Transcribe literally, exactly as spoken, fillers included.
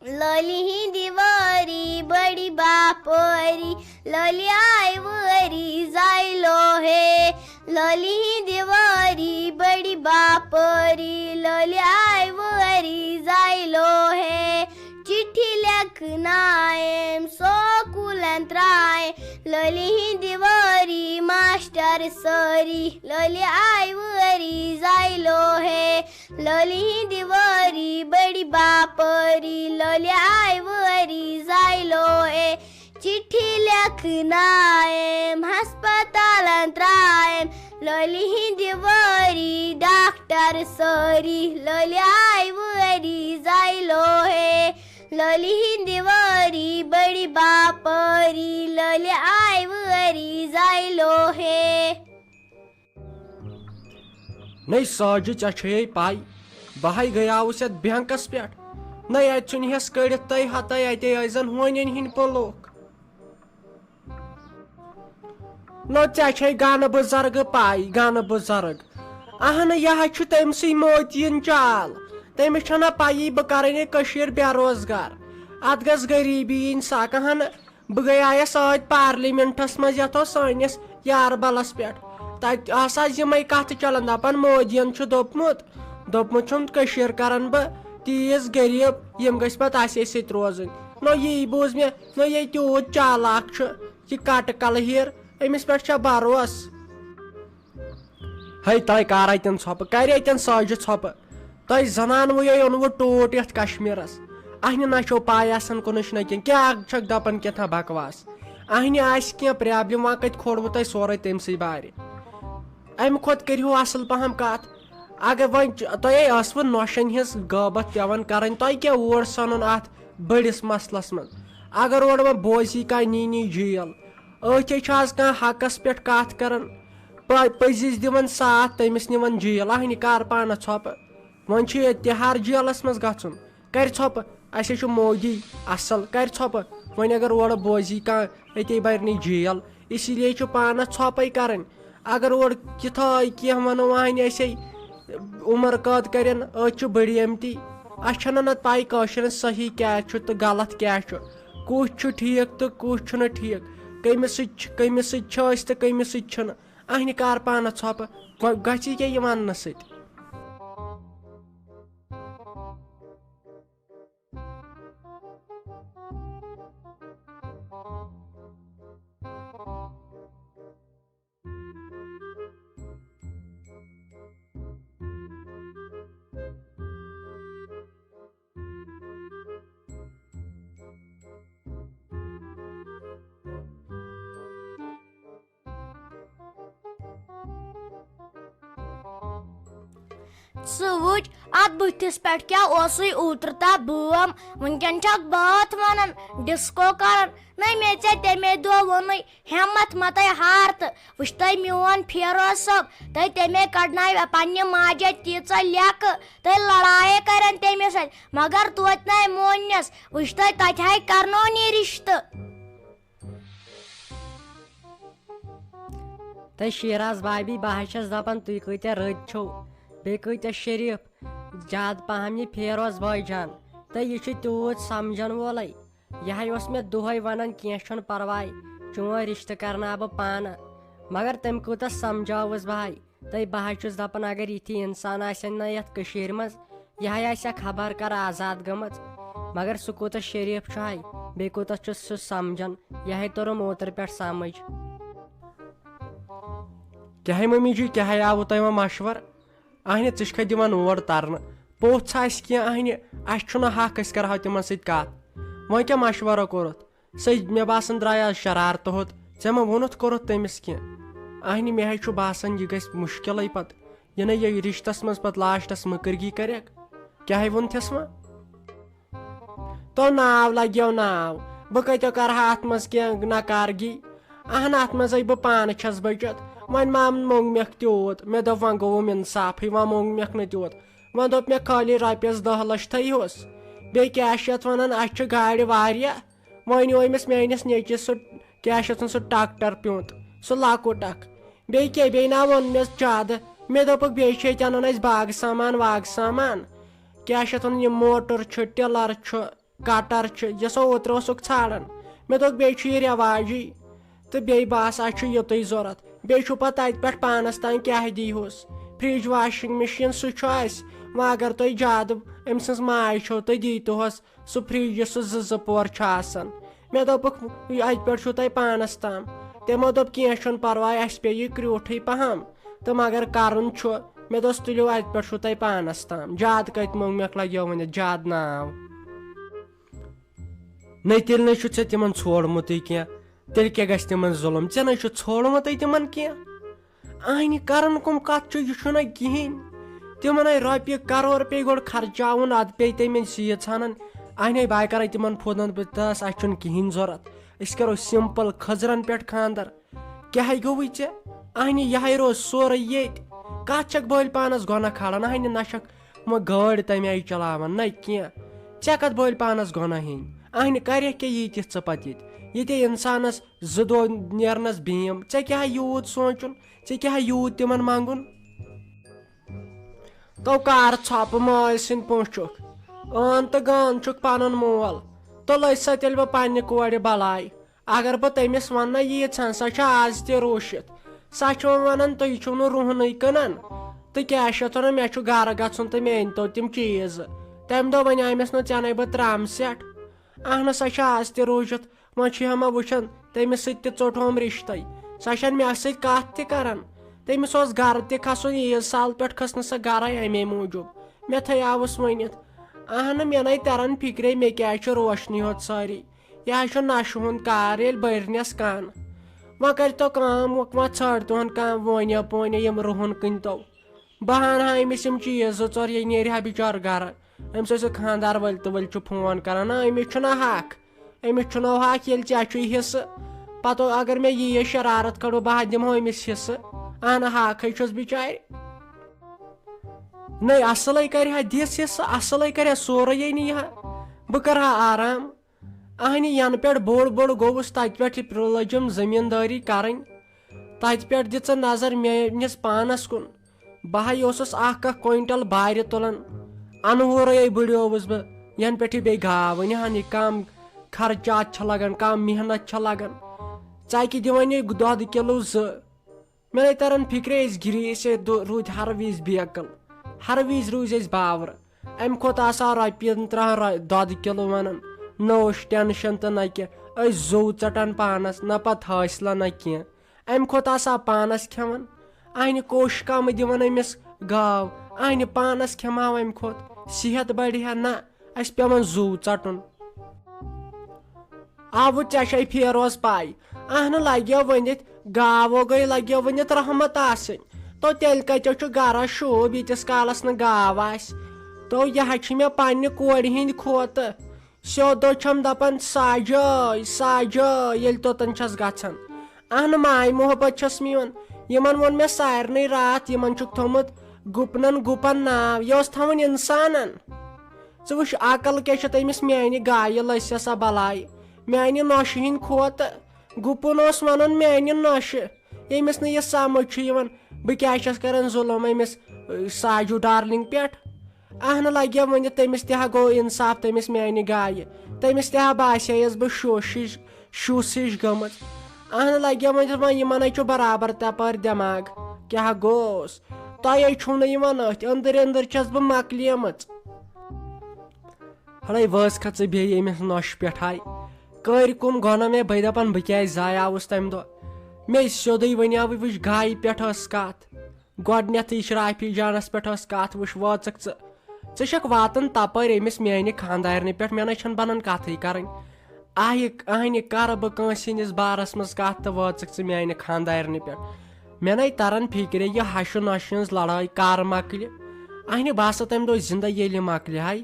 لٲلہِ ہِنٛدِ وٲری بٔڑِ باپٲری، لٲلہِ آیہِ وٲری زایہِ لوہے۔ لٲلہِ ہِنٛدِ وٲری بٔڑِ باپٲری، لٲلہِ آیہِ وٲری زایہِ لوہے۔ چِٹھِ لیکھنایم سکوٗلن ترٛایم، لٲلہِ ہِنٛدِ وٲری ماسٹر سٲری، لٲلہِ آیہِ وٲری زایہِ لوہے۔ لٲلہِ ہِنٛدِ وٲری بٔڑِ باپٲری، لٲلہِ آیہِ وٲری زایہِ لوہے۔ چِٹھِ لیکھنایم ہسپتالن ترٛایم، لٲلہِ ہِنٛدِ وٲری ڈاکٹر سٲری، لٲلہِ آیہِ وٲری زایہِ لوہے۔ لٲلہِ ہِنٛدِ وٲری بٔڑِ باپٲری، لٲلہِ آیہِ وٲری زایہِ لوہے۔ نَے ساجہِ، ژےٚ چھیے پَے، بہٕ ہَے گٔیاوُس یَتھ بینکَس پٮ۪ٹھ۔ نَے اَتہِ ژھُنہِ ہَس کٔڑِتھ تَے ہَتَے، اَتے ٲسۍ زَن ہونٮ۪ن ہِنٛدۍ پُلوک۔ نو، ژےٚ چھے گَنہٕ بُزرگہٕ پَے، گَنہٕ بُزرگ۔ اَہنہٕ، یہِ ہَے چھُ تٔمۍ سٕے موتیَن چال۔ تٔمِس چھَنہ پَیی بہٕ کَرَے نے کٔشیٖر بے روزگار۔ اَتھ گژھِ غریٖبی یِنۍ سَکھ۔ اَہنہٕ، بہٕ گٔیایس ٲدۍ پارلیمنٹس منٛز، یتھ اوس سٲنِس یاربلس پٮ۪ٹھ۔ تتہِ آسہٕ آز یِمے کتھٕ چلان، دپان مودیَن چھُ دوٚپمُت، دوٚپمُت چھُم کٔشیٖر کرن بہٕ تیٖژ غریٖب، یِم گٔژھۍ پتہٕ اسے سۭتۍ روزٕنۍ۔ نہ یی بوٗز مےٚ، نہ یہِ تیوٗت چالاک چھُ، یہِ کٹہٕ کلہٕ ہیر، أمِس پٮ۪ٹھ چھا بروسہٕ؟ ہے، تۄہہِ کر اتٮ۪ن ژھۄپہٕ، کرِ اتٮ۪ن ساجہِ ژھۄپہٕ؟ تۄہہِ زنانوٕے اوٚنوٕ ٹوٹھ یتھ کشمیرس۔ اہنہِ نہ چھو پاے آسان کُنٕچ نہ کینٛہہ، کیٛاہ چھکھ دپان کینٛہہ تام بکواس؟ اہنہِ آسہِ کینٛہہ پرابلم، وۄنۍ کتہِ کھولوٕ تۄہہِ سورُے تٔمۍ سٕے بارِ؟ امہِ کھۄتہٕ کٔرِو اصل پہم کتھ۔ اگر وۄنۍ چ-، تۄہے ٲسوٕ نۄشن ہٕنٛز غٲبت پٮ۪وان کرٕنۍ، تۄہہِ کیٛاہ اور ژھنُن اتھ بٔڑِس مسلس منٛز؟ اگر اورٕ وۄنۍ بوزی کانٛہہ، نی نی جیل۔ أتھۍ چھِ آز کانٛہہ حقس پٮ۪ٹھ کتھ کران۔ پ-، پٔزِس دِوان ساتھ، تٔمِس نِوان جیل۔ اہنہِ کر پانس ژھۄپہٕ۔ وۄنۍ چھُ ییٚتہِ تِہار جیلس منٛز گژھُن۔ کرِ ژھۄپہٕ، اسے چھُ مودی اصل، کرِ ژھۄپہٕ۔ وۄنۍ اگر اورٕ بوزی کانٛہہ، أتے برِ نہٕ جیل۔ اسی لیے چھُ پانس ژھۄپے کرٕنۍ۔ اگر اورٕ کِتھٲے کینٛہہ ونو اہنہِ، اسے عمر قٲد کرن، أتھۍ چھُ بٔڑی امتی۔ اسہِ چھنہٕ نتہٕ پاے کٲشرٮ۪ن صحیح کیٛاہ چھُ تہٕ غلط کیٛاہ چھُ، کُس چھُ ٹھیٖک تہٕ کُس چھُنہٕ ٹھیٖک، کٔمِس سۭتۍ چھِ، کٔمِس سۭتۍ چھِ أسۍ تہٕ کٔمِس سۭتۍ چھِنہٕ۔ اہنہِ کار پانس ژھۄپہٕ، گۄ-، گژھِ یہِ کیٛاہ یہِ وننہٕ سۭتۍ؟ ژٕ وٕچھ، اتھ بٕتھِس پٮ۪ٹھ کیٛاہ اوسُے اوترٕ تام بٲم، وٕنکٮ۪ن چھکھ بٲتھ ونان، ڈسکو کران۔ نَے مےٚ ژےٚ تَمے دۄہ ووٚنُے، ہٮ۪متھ مہ تَے ہار تہٕ وٕچھ تَے میون فیروز صٲب، تَے تَمے کڑناوِ پننہِ ماجہِ تیٖژاہ لیکہٕ، تَے لڑایے کرن تٔمِس سۭتۍ، مگر توتہِ نَے موننس، وٕچھ تَے تَتہِ ہاے کرنونی رشتہٕ۔ تہٕ شیراز بابی، بہٕ حظ چھَس دَپان، تُہۍ کۭتیٛاہ رٕتۍ چھِو، بیٚیہِ کۭتیٛاہ شریٖف، زیادٕ پَہَم یہِ فیروز بٲے جان۔ تہٕ یہِ چھُ تیوٗت سَمجھَن وولَے۔ یہِ ہَے اوس مےٚ دۄہَے وَنان، "کینٛہہ چھُنہٕ پَرواے، چون رِشتہٕ کَرناو بہٕ پانہٕ۔" مگر تٔمۍ کوٗتاہ سَمجھاوُس بہٕ ہَے۔ تہٕ بہٕ حظ چھُس دَپان، اگر یِتھی اِنسان آسہِ ہا نہ یَتھ کٔشیٖرِ منٛز، یہِ ہَے آسہِ ہا خبر کر آزاد گٔمٕژ۔ مگر سُہ کوٗتاہ شریٖف چھُ ہَے، بیٚیہِ کوٗتاہ چھُ سُہ سَمجھان۔ یہِ ہَے توٚرُم اوترٕ پٮ۪ٹھ سَمٕجھ۔ کیٛاہ ہے مٔمی جی، کیٛاہ ہے آوٕ تۄہہِ وۄنۍ مَشوَر؟ اہنہِ، ژٕ چھکھا دِوان اور ترنہٕ؟ پوٚژھ آسہِ کینٛہہ اہنہِ، اَسہِ چھُنہٕ حق، أسۍ کَرٕہاو تِمَن سۭتۍ کَتھ۔ وۄنۍ کیٛاہ مَشوَرہ کوٚرُتھ؟ سُہ، مےٚ باسان، درٛایہِ آز شرارتہٕ ہوٚت۔ ژےٚ ما ووٚنُتھ کوٚرُتھ تٔمِس کینٛہہ؟ اہنہِ، مےٚ ہے چھُ باسان، یہِ گژھِ مُشکِلٕے پَتہٕ۔ یہِ نَے یہِ رِشتَس منٛز پَتہٕ لاسٹَس مٔکٕرگی کَرٮ۪کھ۔ کیٛاہ ہے ووٚنتھَس وۄنۍ؟ تو ناو لگیو ناو، بہٕ کتیو کرٕ ہا اتھ منٛز کینٛہہ نکارگی؟ اہن، اتھ منٛزے بہٕ پانہٕ چھس بٔچِتھ۔ وۄنۍ ما مونگ مےٚ تیوٗت، مےٚ دوٚپ وۄنۍ گوٚوُم انصافٕے، وۄنۍ مونگ مےٚ نہٕ تیوٗت۔ وۄنۍ دوٚپ مےٚ خٲلی رۄپیس دہ لچھ تھٲیہوس۔ بیٚیہِ کیٛاہ چھِ یتھ ونان، اسہِ چھِ گاڑِ واریاہ۔ وۄنۍ اوے أمِس میٲنِس نیٚچوِس سُہ، کیٛاہ چھِ یتھ ونان، سُہ ٹریکٹر پیوٗنت، سُہ لۄکُٹ اکھ۔ بیٚیہِ کیٛاہ، بیٚیہِ نا ووٚن مےٚ زیادٕ۔ مےٚ دوٚپُکھ، بیٚیہِ چھِ ییٚتہِ اَنُن اَسہِ باغہٕ سامان واغہٕ سامان۔ کیٛاہ چھِ اَتھ وَنان، یہِ موٹر چھُ، ٹِلَر چھُ، کٹر چھُ، یُس اوترٕ اوسُکھ ژھانڈان۔ مےٚ دوٚپ، بیٚیہِ چھُ یہِ رٮ۪واجی۔ تہٕ بیٚیہِ باسان چھُ یُتُے ضوٚرتھ۔ بیٚیہِ چھُ پتہٕ تتہِ پٮ۪ٹھ پانس تام کیٛاہ دیٖہُس۔ فرج، واشنگ مشین، سُہ چھُ اسہِ۔ وۄنۍ اگر تُہۍ زیادٕ أمۍ سٕنٛز ماے چھو، تُہۍ دیٖتوہس سُہ فرج، یُس سُہ زٕ زٕ پور چھُ آسان۔ مےٚ دوٚپُکھ، یہِ اتہِ پٮ۪ٹھ چھُو تۄہہِ پانس تام۔ تِمو دوٚپ، کینٛہہ چھُنہٕ پرواے، اسہِ پیٚیہِ یہِ کرٛیوٗٹھٕے پہم۔ تہٕ مگر کرُن چھُ۔ مےٚ دوٚپُس، تُلِو، اتہِ پٮ۪ٹھ چھُو تۄہہِ پانس تام۔ زیادٕ کتہِ موٚنگ مےٚ لگیو ؤنِتھ، زیادٕ ناو۔ نَے تیٚلہِ نَے چھُ ژےٚ تِمن ژھوڑمُتٕے کینٛہہ۔ تیٚلہِ کیٛاہ گژھِ تِمن ظُلُم؟ ژےٚ نَے چھُ ژھوڑمُتٕے تِمن کینٛہہ۔ اہنہِ کرن کُم کتھ چھُ، یہِ چھُنہ کِہیٖنۍ۔ تِمن آے رۄپیہِ کرور پیٚیہِ گۄڈٕ خرچاوُن، ادٕ پیٚیہِ تٔمِس ییٖژ ہنن۔ اہنے بہٕ آے کرے تِمن فونن، بہٕ دَپس، اسہِ چھُنہٕ کِہیٖنۍ ضوٚرتھ۔ أسۍ کرو simple خٔزرن پٮ۪ٹھ خاندر۔ کیٛاہ گوٚوُے ژےٚ؟ اہنہِ یہے روز سورُے ییٚتہِ۔ کتھ چھکھ بٲلۍ پانس گۄناہ کھالان؟ اہنہِ نہ چھکھ وۄنۍ گٲڑۍ تمہِ آیہِ چلاوان، نہ کینٛہہ۔ ژےٚ کتھ بٲلۍ پانس گۄناہ ہیٚنۍ؟ اہنہِ کرکھ کیٛاہ ییٖتِس ژٕ پتہٕ ییٚتہِ؟ ییٚتے انسانس زٕ دۄہ نیرنس بیم، ژےٚ کیٛاہ یوٗت سونٛچُن؟ ژےٚ کیٛاہ یوٗت تِمن منٛگُن؟ تو کر ژھۄپہٕ مٲلۍ سٕنٛدۍ پٲٹھۍ چھُکھ۔ عٲن تہٕ گٲن چھُکھ پنُن مول۔ تُلے سا تیٚلہِ بہٕ پننہِ کورِ بلاے۔ اگر بہٕ تٔمِس ونہٕ نا ییٖژہن، سۄ چھےٚ آز تہِ روٗشِتھ۔ سۄ چھِ وۄنۍ ونان، تُہۍ چھِو نہٕ رُہنٕے کٕنان۔ تہٕ کیٛاہ چھِ اتھ ونان، مےٚ چھُ گرٕ گژھُن تہٕ مےٚ أنۍ تو تِم چیٖز۔ تمہِ دۄہ ونیٛامٮ۪س نہٕ ژےٚ نے بہٕ ترٛامہٕ سٮ۪ٹ۔ اہن سا، سۄ چھےٚ آز تہِ روٗزِتھ۔ وۄنۍ چھُ ہما وٕچھان، تٔمِس سۭتۍ تہِ ژوٚٹہوم رِشتَے۔ سۄ چھَنہٕ مےٚ سۭتۍ کَتھ تہِ کَران۔ تٔمِس اوس گَرٕ تہِ کھَسُن، عیٖد سال پٮ۪ٹھ کھٔژ نہٕ سۄ گَرَے اَمے موٗجوٗب۔ مےٚ تھَیاوُس ؤنِتھ۔ اہنہٕ، مےٚ نَے تَران فِکرے، مےٚ کیٛازِ چھُ روشنی ہوت سٲری۔ یہِ حظ چھُ نَشہٕ ہُنٛد کار، ییٚلہِ بٔرنَس کَن۔ وۄنۍ کٔرۍتو کٲم، وۄنۍ، وۄنۍ ژھٲنٛڈتون کانٛہہ وونیا پونیا یِم رُہُن کٕنۍتو۔ بہٕ ہاونہٕ ہا أمِس یِم چیٖز زٕ ژور، یہِ نیرِ ہا بِچور گرٕ۔ أمِس ٲسِکھ خانٛدار وٲلۍ تہٕ وٲلۍ چھُ فون کران، نہ، أمِس چھُنہ حق۔ أمِس چھُنو حق، ییٚلہِ ژےٚ چھُے حصہٕ۔ پتہٕ اگر مےٚ ییٖژ شرارت کھڑو، بہٕ ہا دِمہو أمِس حصہٕ۔ اہنہٕ، حقٕے چھُس بِچارِ۔ نَے، اصلٕے کرِ ہا دِس حصہٕ، اصلٕے کرِ ہا، سورُے نی ہا۔ بہٕ کرٕ ہا آرام۔ اہنہِ، ینہٕ پٮ۪ٹھ بوٚڑ بوٚڑ گوٚوُس، تتہِ پٮ۪ٹھ لٔجم زٔمیٖندٲری کرٕنۍ۔ تتہِ پٮ۪ٹھ دِ ژٕ نظر میٲنِس پانس کُن۔ بہٕ ہا اوسُس اکھ اکھ کوینٹل بارِ تُلان۔ انہورے بٕڑیووُس بہٕ، ینہٕ پٮ۪ٹھ یہِ بیٚیہِ گاو أنۍ ہن، یہِ کم خرچات چھِ لگان، کم محنت چھِ لگان۔ ژکہِ دِوان یہِ دۄدٕ کِلوٗ زٕ۔ مےٚ نَے تران فِکرے، أسۍ گِرے، أسۍ ہے دو-، روٗدۍ ہر وِزِ بیکل۔ ہر وِزِ روٗزۍ أسۍ باورٕ۔ امہِ کھۄتہٕ آسہٕ ہا رۄپیَن ترٛہَن رۄ-، دۄدٕ کِلوٗ وَنان۔ نہ اوس ٹینشن تہٕ نہ کینٛہہ۔ أسۍ زوٗ ژَٹان پانَس، نہ پتہٕ حٲصلہ نہ کینٛہہ۔ امہِ کھۄتہٕ آسہٕ ہا پانَس کھٮ۪وان۔ اَہنہِ کوٚش کَم دِوان أمِس گاو۔ اَہنہِ پانَس کھٮ۪مہٕ ہاو امہِ کھۄتہٕ۔ صحت بڑِ ہا نہ۔ اَسہِ پٮ۪وان زوٗ ژَٹُن۔ آوُ، ژےٚ چھے پھیروز پاے۔ اہنہٕ، لگیو ؤنِتھ، گاوو گٔے لگیو ؤنِتھ رحمت آسٕنۍ۔ تو تیٚلہِ کتیو چھُ گرس شوٗب، ییٖتِس کالس نہٕ گاو آسہِ؟ تو یہِ ہا چھِ مےٚ پننہِ کورِ ہِنٛدِ کھوتہٕ۔ سیوٚد دۄہ چھَم دپان، ساجٲے، ساجٲے، ییٚلہِ توٚتن چھَس گژھان۔ اہنہٕ، ماے محبت چھَس میون۔ یِمن ووٚن مےٚ سارنٕے راتھ، یِمن چھُکھ تھوٚمُت گُپنن گُپن ناو، یہِ اوس تھاوُن انسانن۔ ژٕ وٕچھ، عقل کیٛاہ چھِ تٔمِس میانہِ گایہِ لٔسۍ سا بلاے، میانہِ نۄشہِ ہِنٛدِ کھوتہٕ۔ گُپُن اوس ونان میانہِ نۄشہِ، ییٚمِس نہٕ یہِ سمجھ چھُ یِوان، بہٕ کیٛازِ چھَس کران ظُلم أمِس، اہ، ساجوٗ ڈارلنگ پٮ۪ٹھ۔ اہنہٕ، لگیا ؤنِتھ، تٔمِس تہِ ہا گوٚو انصاف تٔمِس میانہِ گایہِ، تٔمِس تہِ ہا باسییَس بہٕ شوش ہِش، شُس ہِش گٔمٕژ۔ اہنہٕ، لگیا ؤنِتھ، وۄنۍ یِمن ہے چھُ برابر تپٲرۍ دٮ۪ماغ۔ کیٛاہ گوٚوس؟ تۄہے چھُو نہٕ یِوان أتھۍ، أنٛدٕرۍ أنٛدٕرۍ چھَس بہٕ مۄکلیمٕژ۔ ہڑے وٲژ کھژ ژٕ بیٚیہِ ییٚمِس نۄشہِ پٮ۪ٹھ آے۔ کٔرۍ کُم گۄناہ مےٚ، بہٕ دپان بہٕ کیٛازِ زایاوُس تَمہِ دۄہ؟ مےٚ سیوٚدُے ونیاوٕے، وٕچھ گایہِ پٮ۪ٹھ ٲس کتھ۔ گۄڈٕنیتھٕے اشرافی جانس پٮ۪ٹھ ٲس کتھ، وٕچھ وٲژکھ ژٕ۔ ژٕ چھکھ واتان تپٲرۍ أمِس میانہِ خاندارنہِ پٮ۪ٹھ، مےٚ نَے چھَنہٕ بنان کتھٕے کرٕنۍ۔ آہہِ، اہنہِ کرٕ بہٕ کٲنٛسہِ ہٕنٛدِس بارس منٛز کتھ تہٕ وٲژکھ ژٕ میانہِ خاندارنہِ پٮ۪ٹھ۔ مےٚ نَے تران فِکرِ، یہِ ہشہِ نۄشہِ ہٕنٛز لڑٲے کر مۄکلہِ؟ اہنہِ، بہٕ آسہٕ تَمہِ دۄہ زِندَے، ییٚلہِ یہِ مۄکلہِ ہاے۔